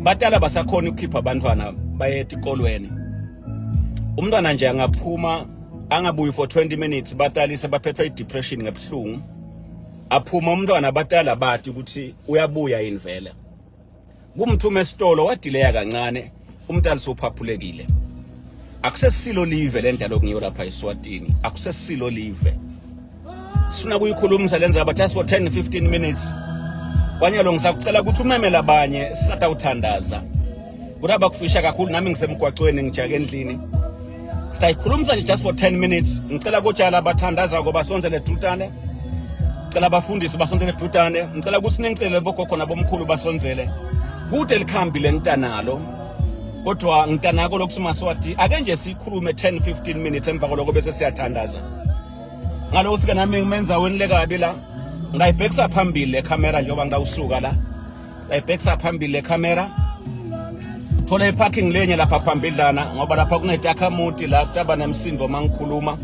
Batala basakhona ukukhipha abantwana baye etikolweni. Umntwana nje angaphuma angabuyi for 20 minutes, batalise baphethwe i-depression ngebuhlungu. Aphuma umntwana, abatala bathi ukuthi uyabuya yini vele. Kumthuma esitolo wadileya kancane, umntana sophaphulekile. Akusesilo live lendlela okungiyo lapha eSwatini, akusesilo live. Sifuna kuyikhulumisa lenza but just for 10 15 minutes. Kwanyalo ngisakucela ukuthi umeme labanye sisatawuthandaza. Kunaba kufisha kakhulu, nami ngisemgwaqweni ngijake endlini. Sitayikhulumisa nje just for 10 minutes. Ngicela kotshala abathandazako basondzele dutane. Ngicela abafundisi basondzele dutane. Ngicela ukuthi ningicele bogogo nabomkhulu basondzele. Kude likhambi lengitanalo. Kodwa ngitanako lokuthi Maswati ake nje sikhulume 10 15 minutes, emva kwaloko bese siyathandaza. Ngaloko sike nami ngimenzaweni lekabi la. Ngayibhekisa phambili le camera njengoba ngitawusuka la. Ngayibhekisa phambili le camera. Thola iparking lenye lapha phambidlana ngoba lapha kunetakhamuti la kutaba nemsindo mangikhuluma.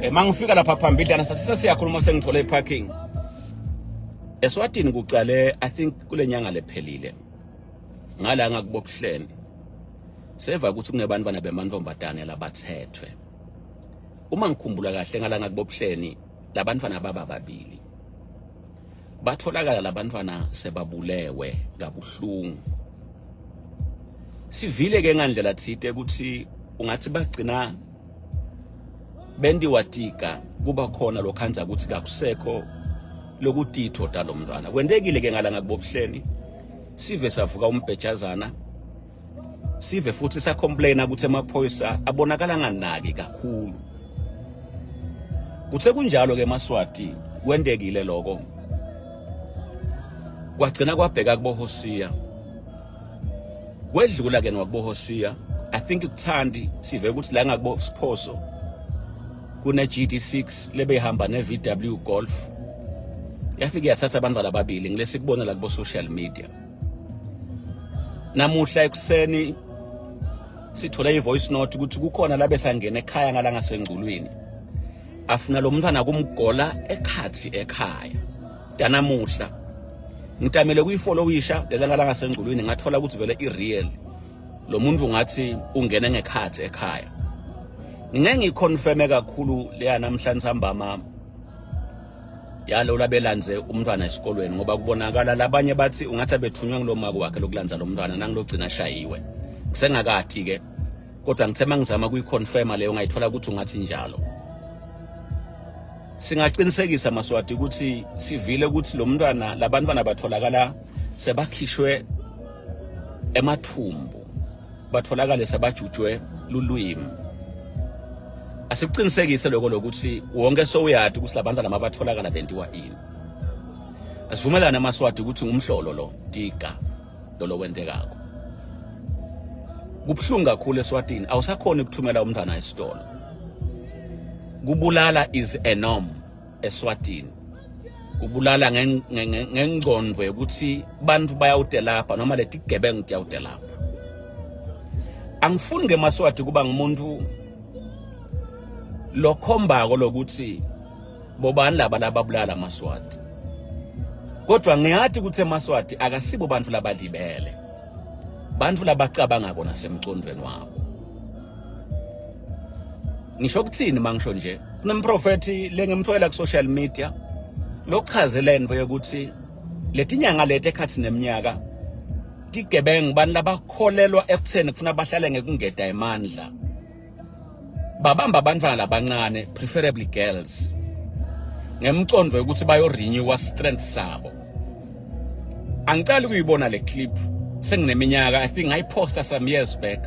Eh, mangifika lapha phambidlana sasise siyakhuluma sengithola iparking. Eswatini kucale, I think kule nyanga lephelile. Ngala ngakubobuhleni. Seva ukuthi kunebantwana bemantombazane labathethwe. Uma ngikhumbula kahle ngala ngakubobuhleni labantwana baba babili. Batholakala labantwana sebabulewe kabuhlungu. Sivile ke ngandlela thite ukuthi ungathi bagcina bentiwa tika, kuba khona lokhanza ukuthi kakusekho lokutitho talomntwana. Kwentekile ke ngala ngakubobuhleni, sive savuka umbhejazana, sive futhi sacomplaina ukuthi amaphoyisa abonakala nganaki kakhulu. Kuthe kunjalo ke Maswati, kwentekile lokho, kwagcina kwabheka kuboHosiya, kwedlula ke nwakuboHosiya. I think kuthandi sive ukuthi la ngakubo Siphoso kune GD6 lebehamba ne VW Golf, yafike yathatha abantu ababili ngilesi kubona la kubo social media. Namuhla ekuseni sithole i-voice note ukuthi kukhona la besangena ekhaya ngala ngasengculwini, afuna lo mntwana kumgola ekhathi ekhaya. Danamuhla ngitamele kuyifollowisha lela ngala ngasengculwini, ngathola ukuthi vele i-real lo muntu ngathi ungene ngekhathi ekhaya. Ngingeke ngiyiconfirme kakhulu leya namhlanje sambama yalo labelandze umntwana esikolweni, ngoba kubonakala labanye bathi ungathi abethunywe ngilomako wakhe lokulandza lo mntwana nangilogcina ashayiwe. Kusengakati ke, kodwa ngithe mangizama kuyiconfirma leyo ngayithola ukuthi ungathi njalo. Singaqinisekisa Maswati ukuthi sivile ukuthi lo mntwana, labantwana batholakala sebakhishwe emathumbu, batholakale sebajutshwe lulwimi. Asikuqinisekise lokho lokuthi wonke sowuyati ukuthi labantwana mabatholakala bentiwa ini. Asivumelane Amaswati ukuthi ngumhlolo lo tika lolo kwentekako. Kubuhlungu kakhulu eSwatini, awusakhona ukuthumela umntwana esitolo. Kubulala is a norm eSwatini, kubulala ngengqondo yokuthi bantu bayawutelapha noma letigebengu tiyawutelapha. Angifuni ke Maswati kuba ngumuntu lokhombako lokuthi bobani laba lababulala Maswati, kodwa ngiyathi ukuthi eMaswati akasibo bantu labalibele, bantu labacabangako nasemcondweni wabo. Ngisho ukuthini mangisho nje, kunemprofethi lengimthola ku social media lochaze lento yokuthi letinyanga leti ekhathi neminyaka tigebengu bani labakholelwa ekutheni kufuna bahlale ngekungeda emandla, babamba abantwana labancane, preferably girls, ngemcondo yokuthi bayo renew strength sabo. Angicali ukuyibona le clip, sengineminyaka, I think ngayiposta some years back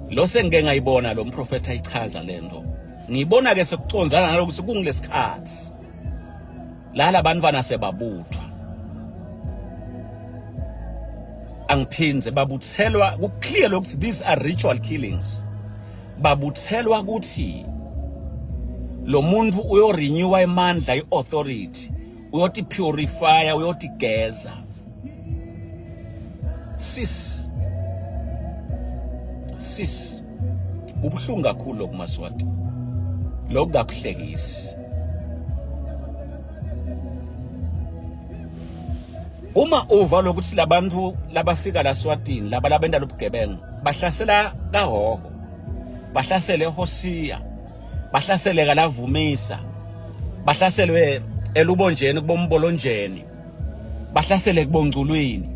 lo, sengike ngayibona lo mprofetha ayichaza lento. Ngiyibona ke sekucondzana nalokuthi kungilesikhathi la labantwana sebabuthwa. Angiphinze, babuthelwa kuclear lokuthi these are ritual killings. Babuthelwa ukuthi lo muntu uyorenewa imandla, iauthority, uyoti purify, uyoti geza. Sis sis, kubuhlungu kakhulu lokuMaswati, lokhu kakuhlekisi. Uma uva lokuthi labantu labafika la Swatini laba labenda lobugebengu bahlasela kaHoho, bahlasele eHosiya, bahlasele kaLavumisa, bahlaselwe eLubonjeni kubombolonjeni, bahlasele kubongculwini.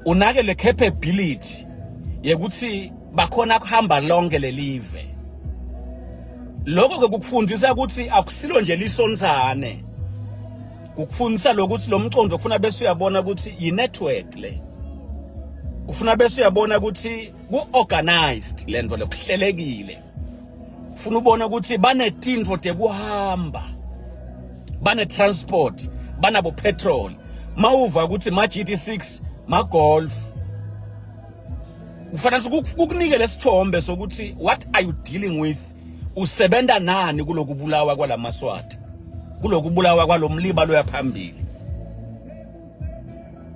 Unake le capability yekuthi bakhona kuhamba lonke lelive. Lokho ke kukufundisa ukuthi akusilo nje lisontsane. Kukufundisa lokuthi lo mcondo kufuna bese uyabona ukuthi yi-network le. Kufuna bese uyabona ukuthi ku-organized le nto le, kuhlelekile. Funa ubona ukuthi banetintfo tekuhamba, bane-transport, banabo petrol. Mawuva ukuthi ma-GT6, ma-Golf, kufanele kukunike lesithombe sokuthi what are you dealing with, usebenta nani kulokubulawa kwalamaswati, kulokubulawa kwalomliba loya phambili.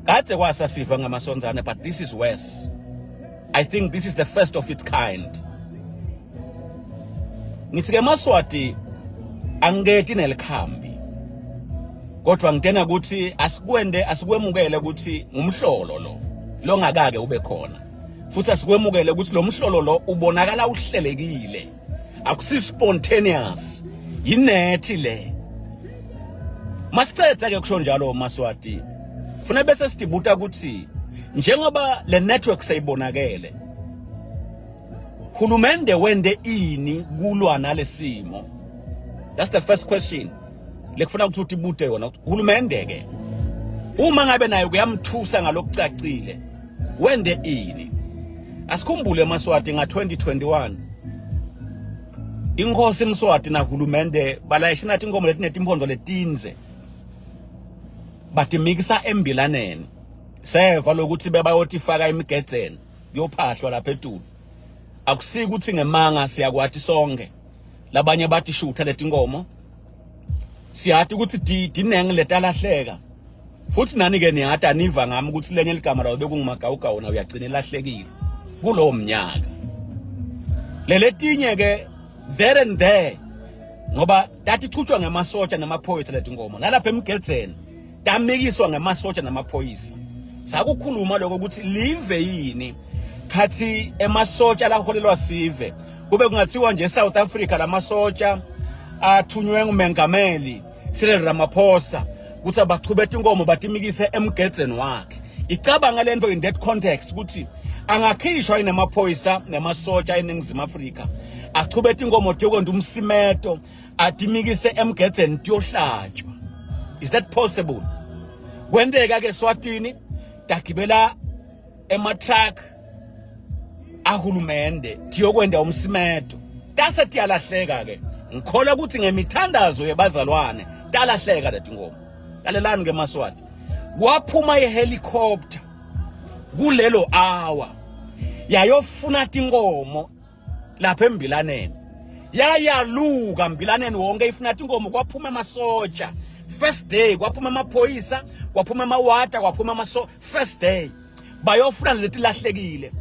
Kade kwasa siva ngamasonzane, but this is worse. I think this is the first of its kind. Ngithi ke Maswati, angiketi nelikhambi, kodwa ngitena ukuthi asikwende, asikwemukele ukuthi ngumhlolo lo longakake ube khona, futhi asikwemukele ukuthi lo mhlolo lo ubonakala uhlelekile, akusi spontaneous, yinethi le. Masicetha ke kusho njalo Maswati, funa bese sidibuta ukuthi njengoba le network seyibonakele, hulumende wende ini kulwa nalesimo? That's the first question lekufuna ukuthi utibute yona. Hulumende ke, uma ngabe naye kuyamthusa ngalokucacile, wende ini? Asikhumbule Maswati, nga-2021 inkosi Mswati nahulumende balayisha nathi inkomo letinetimpondo letinze, batimikisa embilaneni. Seva lokuthi bebayotifaka emigedzeni, kuyophahlwa lapha etulu. Akusiki ukuthi ngemanga, siyakwati sonke. Labanye bathi shutha letinkomo, siyati ukuthi dinengi letalahleka. Futhi nani ke niyati, aniva ngami ukuthi lenye ligama lawo bekungumagawugawu, na uyagcina elahlekile kulowo mnyaka. Leletinye ke there and there, ngoba tatichutshwa ngemasotsha namaphoyisa letinkomo, nalapha emgedzeni tamikiswa ngemasotsha namaphoyisa. Sakukhuluma lokho ukuthi live yini khathi emasotsha laholelwa sive, kube kungathiwa nje South Africa lamasotsha athunywe ngumengameli Cyril Ramaphosa ukuthi abachubethe inkomo batimikise emgedzeni wakhe. Icabanga lento in that context ukuthi angakhishwa inemaphoyisa nemasotsha eNingizimu Afrika achubethe inkomo tiyokwenda umsimeto, atimikise emgedzeni, tiyohlatshwa. Is that possible? Kwenteka ke Swatini, tagibela ema-truck ahulumende tiyokwenda umsimeto, tase tiyalahleka ke. Ngikholwa ukuthi ngemithandazo yebazalwane talahleka letinkomo. Lalelani ke Maswati, kwaphuma ihelicopter kulelo hour yayofuna tinkomo lapha embilaneni, yayaluka mbilaneni wonke ifuna tinkomo. Kwaphuma amasotsha first day, kwaphuma amaphoyisa, kwaphuma amawata, kwaphuma amaso first day bayofuna leti lahlekile.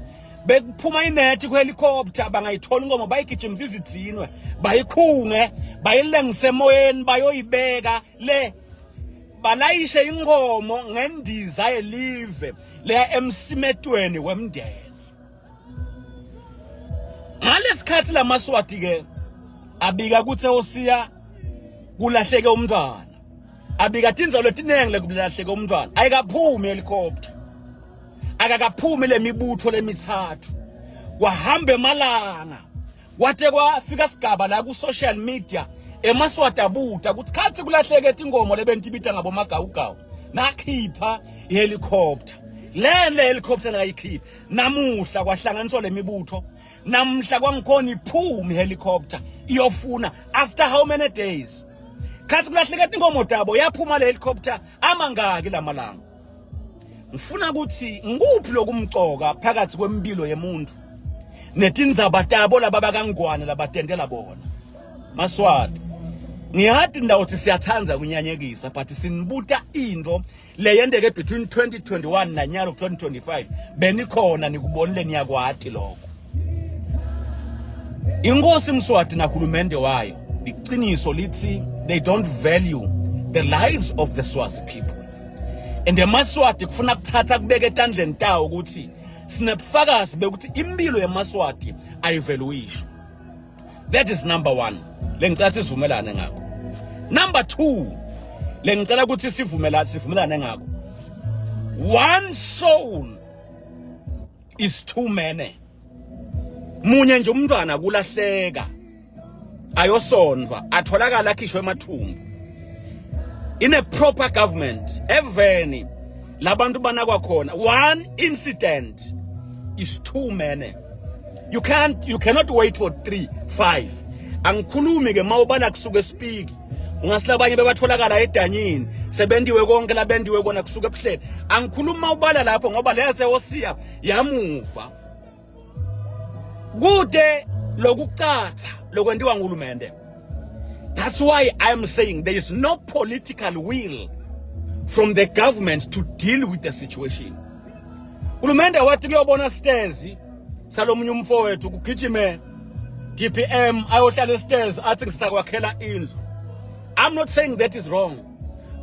Bekuphuma inethi kuhelicopter, bangayithola inkomo bayigijimisa izidzinwe, bayikhunge, bayilengise emoyeni, bayoyibeka le, balayishe inkomo ngendiza yelive leya emsimetweni wemndeni. Ngalesikhathi lamaswati ke abika ukuthi eHosiya kulahleke umntwana, abika tindzalo letinengi lekulahleke umntwana, ayikaphumi helicopter, akakaphumi lemibutho lemithathu. Kwahamba emalanga, kwate kwafika sigaba la ku social media emaswati abuta ukuthi khathi kulahleke tinkomo lebentibita ngabomagawugawu, nakhipha ihelicopter le helicopter nakayikhipha namuhla, kwahlanganiswa lemibutho namhla, kwangikhona iphuma ihelicopter iyofuna after how many days? Khathi kulahleka tinkomo tabo, yaphuma le helicopter amangaki lamalanga? Ngifuna ukuthi ngikuphi lokumcoka phakathi kwempilo yemuntu netindzaba tabo laba bakangwane labatendela bona? Maswati, ngiyati ndawo ukuthi siyathanda kunyanyekisa, but sinibuta into leyendeke between 2021 nanyalo 2025. Benikhona, nikubonile, niyakwati lokho. Inkosi Mswati nahulumende wayo, iqiniso lithi they don't value the lives of the Swazi people. And emaSwati kufuna kuthatha kubeka etandleni tawo ukuthi sinebufakazi bekuthi impilo yemaSwati ayiveluishwa. That is number 1. Lengicela sivumelane ngakho. Number 2, lengicela ukuthi sivumelane sivumelane ngakho. One soul is too many. Munye nje umntwana kulahleka ayosondwa atholakala akhishwe emathumbu. In a proper government, eveni labantu banakwa khona, one incident is too many. You can't, you cannot wait for 3 5. Angikhulumi ke mawubala kusuka esipiki, ungasilabanye bebatholakala edanyini sebendiwe konke labendiwe kona kusuka ebuhleni. Angikhulumi mawubala lapho ngoba leya sehosiya yamuva kude lokucatha lokwentiwa nguhulumende. That's why I am saying there is no political will from the government to deal with the situation. Hulumende wathi kuyobona stairs salomunye umfowethu kugijime DPM ayohlala stairs athi ngisakwakhela indlu. I'm not saying that is wrong,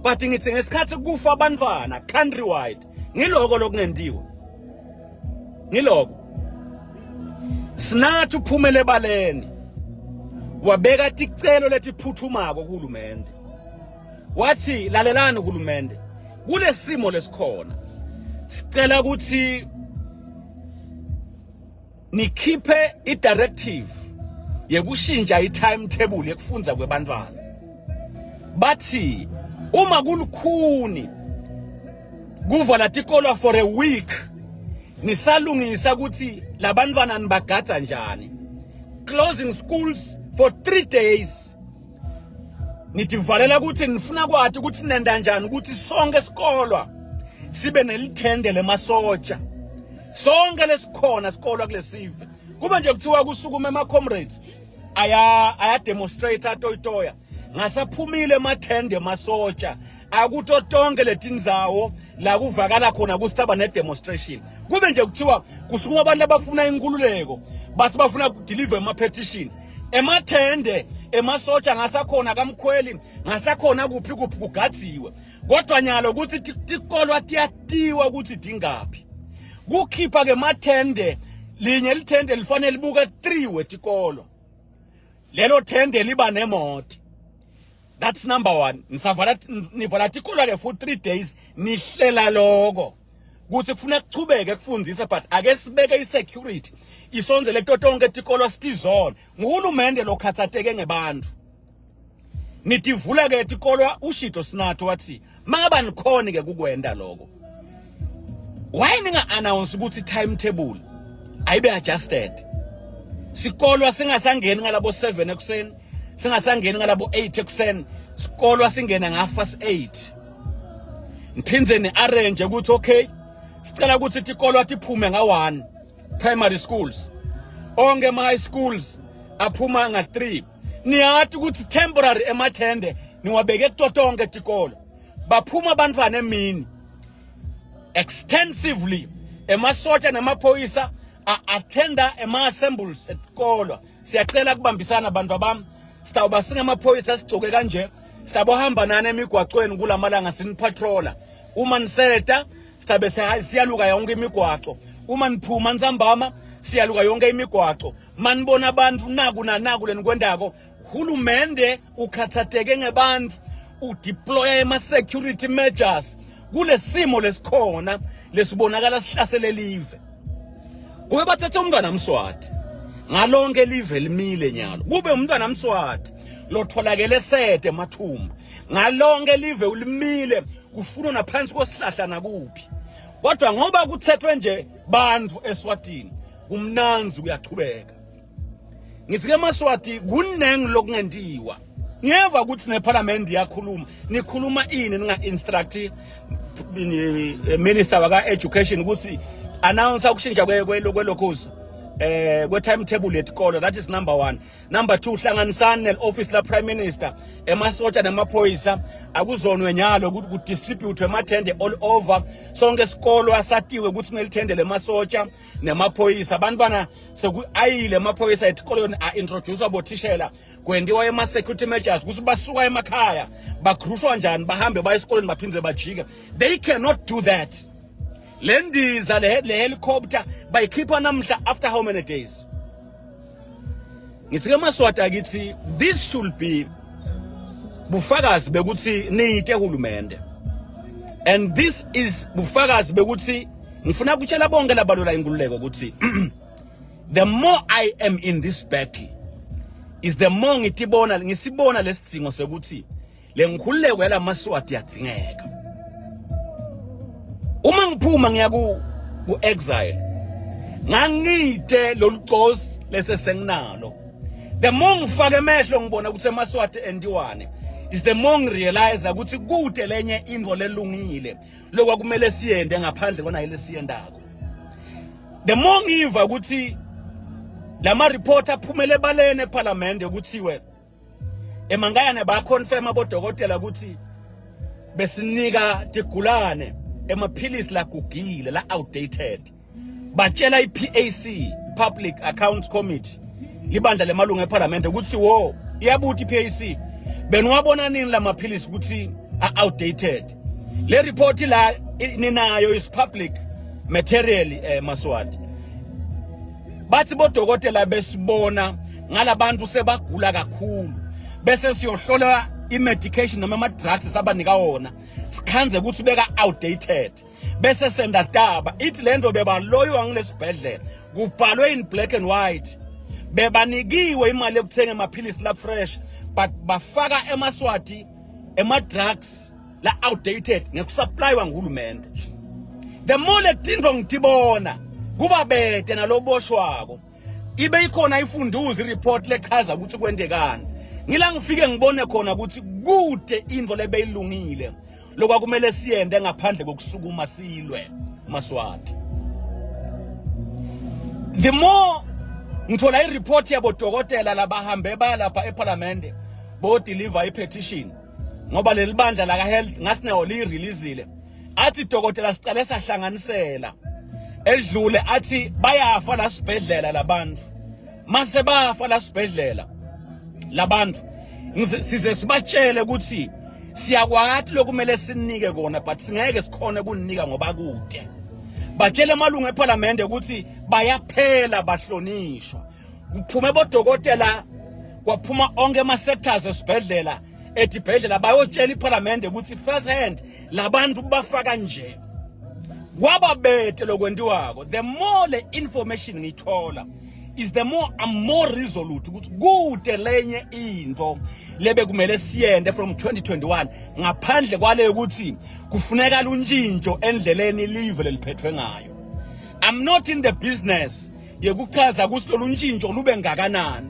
but ngithi ngesikhathi kufa abantwana countrywide ngiloko lokungentiwa. Ngiloko sinathi uphumele ebaleni wabeka ticelo letiphuthumako kuhulumende, wathi lalelani uhulumende, kulesimo lesikhona sicela ukuthi nikhiphe i-directive yekushintsha i-timetable yekufundza kwebantwana. Bathi uma kulukhuni kuvala tikolwa for a week nisalungisa ukuthi labantwana nibagadza njani, closing schools for 3 days, nitivalela ukuthi nifuna kwati ukuthi nenda njani ukuthi sonke sikolwa sibe nelithende lemasotsha, sonke lesikhona sikolwa kulesive. Kube nje kuthiwa kusukuma ema comrades aya aya demonstrate atoyitoya, ngasaphumile emathende emasotsha akuto tonke letindzawo la kuvakala khona kusitaba ne demonstration. Kube nje kuthiwa kusukuma abantu abafuna inkululeko bathi bafuna kudeliver ama petition, emathende emasotsha ngasakhona kamkhweli ngasakhona kuphi kuphi kugadziwe. Kodwa nyalo ukuthi tikolwa tiyatiwa ukuthi dingaphi, kukhipha ke mathende linye lithende lifanele libuke 3 wetikolo, lelo thende liba nemoti. That's number 1. Nisavala nivala tikolwa ke for 3 days nihlela lokho ukuthi kufuna kuchubeke kufundzisa, but ake sibeke isecurity isonzele kuto tonke tikolwa sitizona. Nguhulumende lokhathateke ngebantu. Nitivula ke tikolwa ushito sinatho wathi mangaba nikhona ke kukwenda lokho, why ninga announce ukuthi timetable ayibe adjusted, sikolwa singasangeni ngalabo 7 ekuseni, singasangeni ngalabo 8 ekuseni, sikolwa singena nga past 8. Niphindze ni arrange ukuthi okay, sicela ukuthi tikolwa tiphume nga 1, primary schools onke ama high schools aphuma nga 3. Niyati ukuthi temporary emathende niwabeke kuto tonke tikolo, baphuma abantwana emini extensively, emasotsha namaphoyisa a-attenda ema-assemblies etikolwa. Siyacela kubambisana bantu abami, sitawuba singamaphoyisa sigcoke kanje, sitabohamba nani emigwacweni kulamalanga sinipatrola. Uma niseta sitabe siyaluka yonke imigwaco, uma niphuma ntsambama siyaluka yonke imigwaco. Manibona abantu naku nanaku lenikwendako, hulumende ukhathateke ngebantu, udeploya ema-security measures kulesimo lesikhona lesibonakala sihlasele live. Kube bathathe umntwana Mswati ngalonke live limile nyalo, kube umntwana Mswati lotholakele sede emathumba ngalonke live ulimile, kufunwa naphansi kwesihlahla nakuphi. Kodwa ngoba kuthethwe nje bantu eSwatini kumnanzi kuyachubeka. Ngithi ke maSwati kunengi lokungentiwa. Ngiyeva ukuthi neParliament iyakhuluma, nikhuluma ini ninga instruct minister waka education ukuthi announce ukushintsha kwelokhuza eh kwe timetable yetikolo. That is number 1. Number 2, hlanganisani nel office la prime minister, emasotsha namaphoyisa akuzonwe nyalo ukuthi ku distribute emathende all over sonke isikolo, asatiwe ukuthi kunelithende lemasotsha nemaphoyisa. Abantwana sekuayile amaphoyisa etikolweni, a-introduce bothishela, kwendiwa ema-security measures ukuthi basuka emakhaya bagrushwa njani, bahambe baye esikolweni baphindze bajike. They cannot do that. Le ndiza le helicopter bayikhipha namhla after how many days? Ngithi ke Maswati akithi, this should be bufakazi bekuthi nite hulumende, and this is bufakazi bekuthi ngifuna ukutshela bonke labalula inkululeko ukuthi the more I am in this battle is the more ngitibona ngisibona lesidingo sekuthi le nkhululeko yalamaswati yadzingeka. Uma ngiphuma ngiya ku exile, ngangide lolu gcozi lese senginalo. The more ngifaka emehlo ngibona ukuthi emaswati endiwane is the more ngirealize ukuthi kude lenye into lelungile lokwakumele siyende ngaphandle kona lesiyendako. The more ngiva ukuthi lama report aphumele ebaleni eParliament ukuthiwe emangayane bayaconfirm abodokotela ukuthi besinika tigulane emaphilisi lagugile, la outdated. Batshela iPAC, Public Accounts Committee, libandla lemalungu eParliament, ukuthi wo iyabuthi iPAC, beniwabona nini lamaphilisi ukuthi a outdated? Le report la ninayo is public material. Maswati, bathi bodokotela besibona ngalabantu sebagula kakhulu, bese siyohlola i-medication noma ama-drugs sabanika wona, sikhanze ukuthi beka outdated, bese senda taba ithi lento bebaloywa ngilesibhedlela. Kubhalwe in black and white, bebanikiwe imali yokuthenga amaphilisi la fresh, but bafaka emaswati ema-drugs la outdated ngekusupplywa nguhulumende. The more letintfo ngitibona kuba bete naloboshwako, ibe ikhona ifunduzi report lechaza ukuthi kwentekani, ngila ngifike ngibone khona ukuthi kude into lebeyilungile lokwakumele siyende ngaphandle kokusukuma silwe Maswati. The more ngithola ireport yabodokotela labahambe baya lapha eParliament bo deliver ipetition, ngoba leli bandla la ka health ngasinawo liyireleasile, athi dokotela sicale sahlanganisela edlule, athi bayafa la sibhedlela labantu, mase bafa la sibhedlela labantu size sibatshele ukuthi siyakwati lokumele sinike kona, but singeke sikhone kunika ngoba kude. Batshele amalungu eParliament ukuthi bayaphela bahlonishwa. Kuphume bodokotela, kwaphuma onke ama sectors esibhedlela edibhedlela, bayotshela iParliament ukuthi first hand labantu bafaka nje, kwaba bete lokwentiwako. The more le information ngiyithola is the more I'm more resolute ukuthi kude lenye into lebe kumele siyende from 2021 ngaphandle kwale ukuthi kufuneka luntshintsho endleleni live leliphethwe ngayo. I'm not in the business yekuchaza ukuthi lolu ntshintsho lube ngakanani,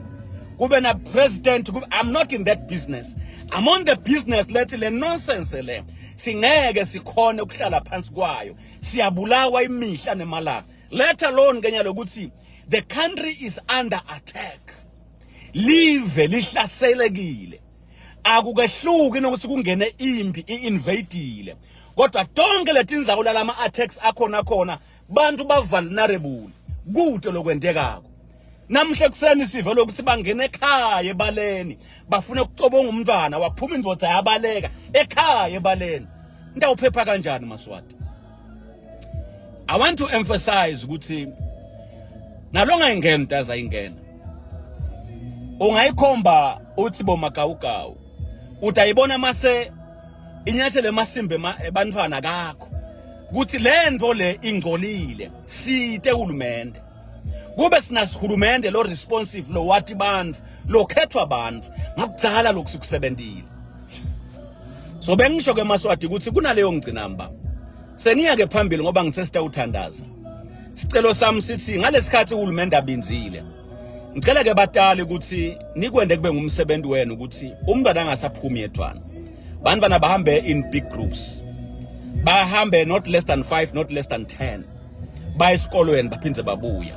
kube na president. I'm not in that business. I'm on the business lethi le nonsense le singeke sikhone ukuhlala phansi kwayo, siyabulawa imihla nemalanga, let alone kenya lokuthi the country is under attack, live lihlaselekile. Akukehluki nokuthi kungene impi i-invadile, kodwa tonke letinzawo lalama attacks akhona khona bantu ba vulnerable, kude lokwentekako. Namhla ekuseni sive lokuthi bangena ekhaya ebaleni bafuna ukucobonga umntwana, waphuma indvodza yabaleka ekhaya ebaleni. Ndawuphepha kanjani Maswati? I want to emphasize ukuthi nalonga ingena mntaza ingena ungayikhomba uthi bomagawugawu, uthi ayibona mase inyathelo emasimbe ebantwana kakho kuthi lento le ingcolile. Site hulumende, kube sinasihulumende lo responsive, lo wathi bantu lokhethwa bantu ngakudzala lokhu sikusebentile. So bengisho ke Maswati ukuthi kunaleyo ngcinamba, sengiya ke phambili ngoba ngithe sitawuthandaza. Sicelo sami sithi ngalesikhathi uhulumende abinzile, ngicela ke batali ukuthi nikwende kube ngumsebenzi wenu ukuthi umntwana angasaphumi yedwana, bantwana bahambe in big groups, bahambe not less than 5, not less than 10, baye esikolweni baphindze babuya.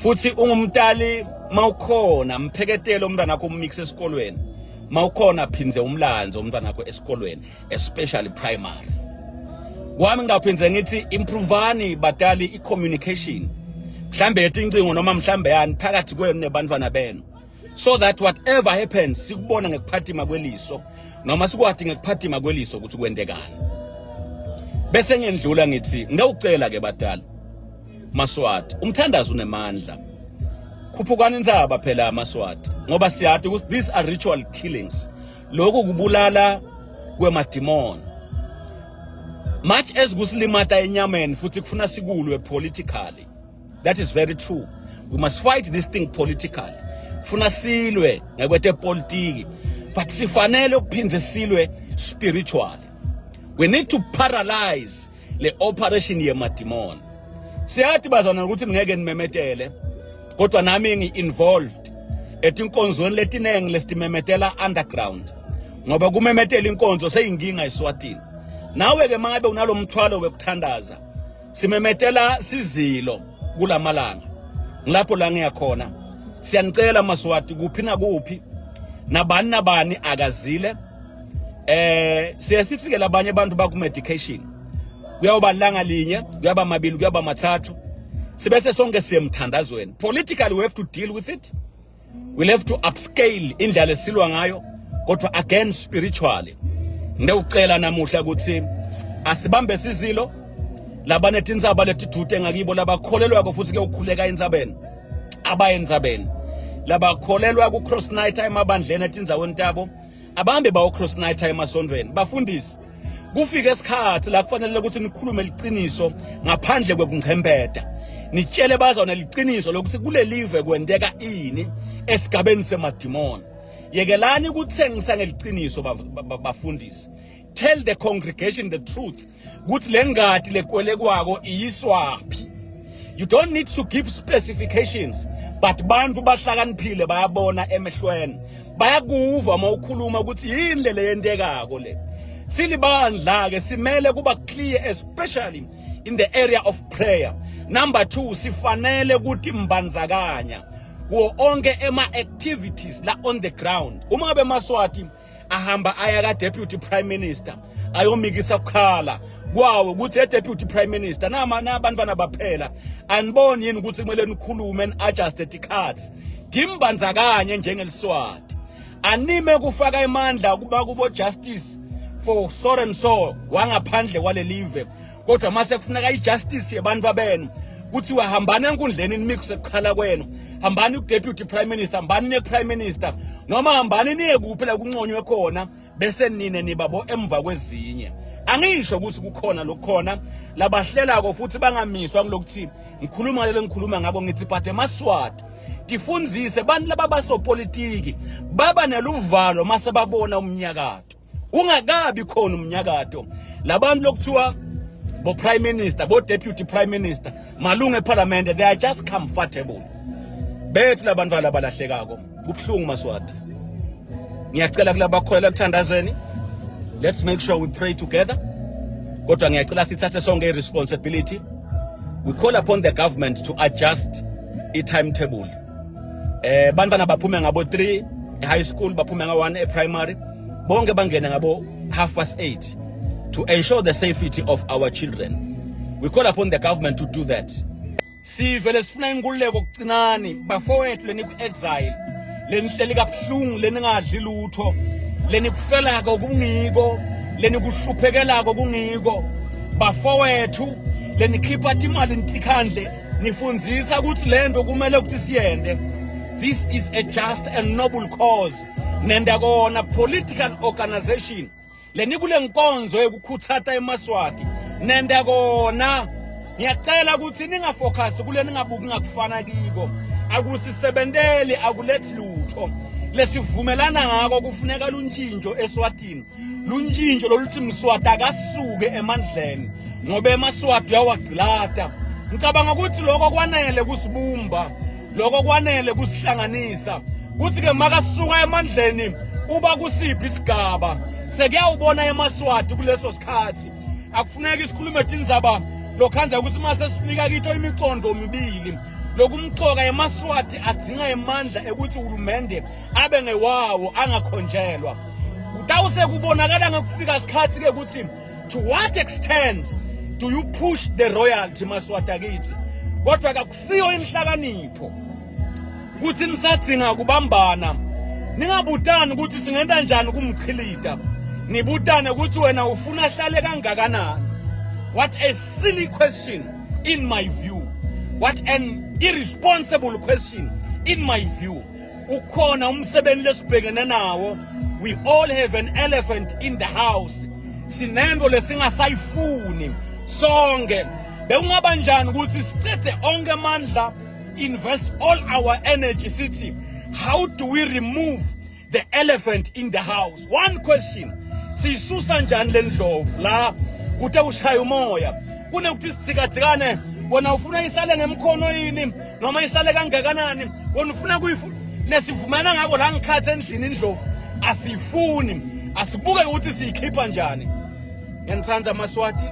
Futhi ungumtali mawukhona mpheketele umntwana wakho ummix esikolweni. Mawukhona phindze umlandzo umntwana wakho esikolweni especially primary. Kwami ngingaphinze ngithi improvani batali i-communication. Mhlambe yetincingo noma mhlambe yani phakathi kwenu nebantwana benu. So that whatever happens sikubona ngekuphatima kweliso noma sikwati ngekuphatima kweliso ukuthi kwentekani. Bese ngiyendlula ngithi ngiyawucela ke badala Maswati umthandazo unemandla. Khuphukani intsaba phela Maswati ngoba siyati ukuthi these are ritual killings. Lokhu kubulala kwemadimoni. Much as kusilimata enyameni futhi kufuna sikulwe politically. That is very true. We must fight this thing politically. Funa silwe ngekwetepolitiki but sifanele ukuphinde silwe spiritually. We need to paralyze le operation yemadimoni. Siyathi bazwana ukuthi ngeke nimemetele kodwa nami ngi-involved etinkonzweni letinengi lesitimemetela underground ngoba kumemetela inkonzo seyinkinga eSwatini. Nawe ke mangabe unalomthwalo wekuthandaza simemetela sizilo kulamalanga ngilapho la ngiyakhona siyanicela maswati kuphi nakuphi nabani nabani akazile eh siye sithi ke labanye abantu baku medication kuyawuba langa linye kuyaba mabili kuyaba mathathu sibese sonke siye emthandazweni politically we have to deal with it we'll have to upscale indlela esilwa ngayo kodwa again spiritually ngiyawucela namuhla ukuthi asibambe sizilo labanetintsaba letidute ngakibo labakholelwako futhi kuyawukhuleka entsabeni abaye entsabeni labakholelwa ku-cross night emabandleni etindzaweni tabo abambe bawo-cross night emasontweni bafundisi kufike isikhathi la kufanele ukuthi nikhulume liqiniso ngaphandle kwekungchembeda nitshele bazona liqiniso lokuthi kulelive kwenteka ini esigabeni semadimoni yekelani ukuthengisa ngeliqiniso bafundisi tell the congregation the truth ukuthi le ngadi lekwelekwako iyiswaphi you don't need to give specifications but bantu bahlakaniphile bayabona emehlweni bayakuva uma ukhuluma ukuthi yini le leyentekako le silibandla ke simele kuba clear especially in the area of prayer number 2 sifanele ukuthi mbandzakanya kuwo onke ema activities la on the ground uma ngabe maswati ahamba aya ka deputy prime minister ayomikisa kukhala kwawo ukuthi e deputy prime minister nama nabantwana baphela aniboni yini ukuthi kumele nikhulume ni adjust tikhathi dimbandzakanye njengeliswati anime kufaka imandla kuba kubo justice for so and so wangaphandle kwalelive kodwa mase kufuneka ijustice yebantu abenu kuthiwa hambani enkundleni nimikise kukhala kwenu hambani ku-deputy prime minister hambani niye prime minister noma hambani niye kuphi la kunconywe khona bese nine nibabo emva kwezinye angisho ukuthi kukhona lokukhona labahlelako futhi bangamiswa kulokuthi ngikhuluma lelo ngikhuluma ngabo ngithi but emaswati tifundzise bantu laba basopolitiki baba neluvalo mase babona umnyakato ungakabi khona umnyakato labantu lokuthiwa bo prime minister bo deputy prime minister malungu eparliament they are just comfortable bethu labantwana abalahlekako kubuhlungu maswati ngiyacela kulabakholelwa ekuthandazeni let's make sure we pray together kodwa ngiyacela sithathe sonke i-responsibility we call upon the government to adjust i-timetable eh bantwana baphume ngabo 3 e-high school baphume nga-1 e-primary bonke bangene ngabo half past 8 to ensure the safety of our children we call upon the government to do that sive lesifuna inkululeko kucinani bafowethu leniku-exile lenihleli kabuhlungu leningadli lutho lenikufelako kungiko lenikuhluphekelako kungiko bafowethu lenikhipha timali nitikhandle nifundzisa ukuthi lento kumele ukuthi siyende this is a just and noble cause nenda kona political organization lenikule nkonzo yekukhuthata emaswati nenda kona ngiyacela ukuthi ningafocus kule ningabuki ngakufana kiko akusisebenteli akulethi lutho lesivumelana ngako kufuneka luntshintsho eswatini luntshintsho loluthi mswati akasuke emandleni ngoba emaswati uyawagcilata ngicabanga ukuthi lokho kwanele kusibumba lokho kwanele kusihlanganisa kuthi ke makasuka emandleni uba kusiphi isigaba sekuyawubona emaswati kuleso sikhathi akufuneki sikhulume tindzaba lokhanza ukuthi mase sifika kito imicondo mibili Lokumcoka emaSwati adzinga emandla ekuthi uhulumende abe ngewawo angakhonjelwa. Kutawuse kubonakala ngekufika isikhathi ke ukuthi to what extent do you push the royalty maSwati akithi. Kodwa kakusiyo inhlakanipho kuthi nisadzinga kubambana ningabutani ukuthi singenta njani kumchilita nibutane ukuthi wena ufuna ahlale kangakanani. What a silly question in my view. What an irresponsible question in my view. Ukhona umsebenzi lesibhekene nawo. We all have an elephant in the house. Sinento lesingasayifuni sonke. Bekungaba njani ukuthi sicede onke amandla, invest all our energy, sithi how do we remove the elephant in the house? One question, siyisusa njani le ndlovu la kute ushaya umoya kunekuthi sithikathikane? Wena ufuna isale ngemkhono yini noma isale kangakanani? Wena ufuna kuyifu lesivumana ngako la ngikhathi endlini indlovu asiyifuni, asibuke ukuthi siyikhipha njani. Ngiyanithanda maSwati.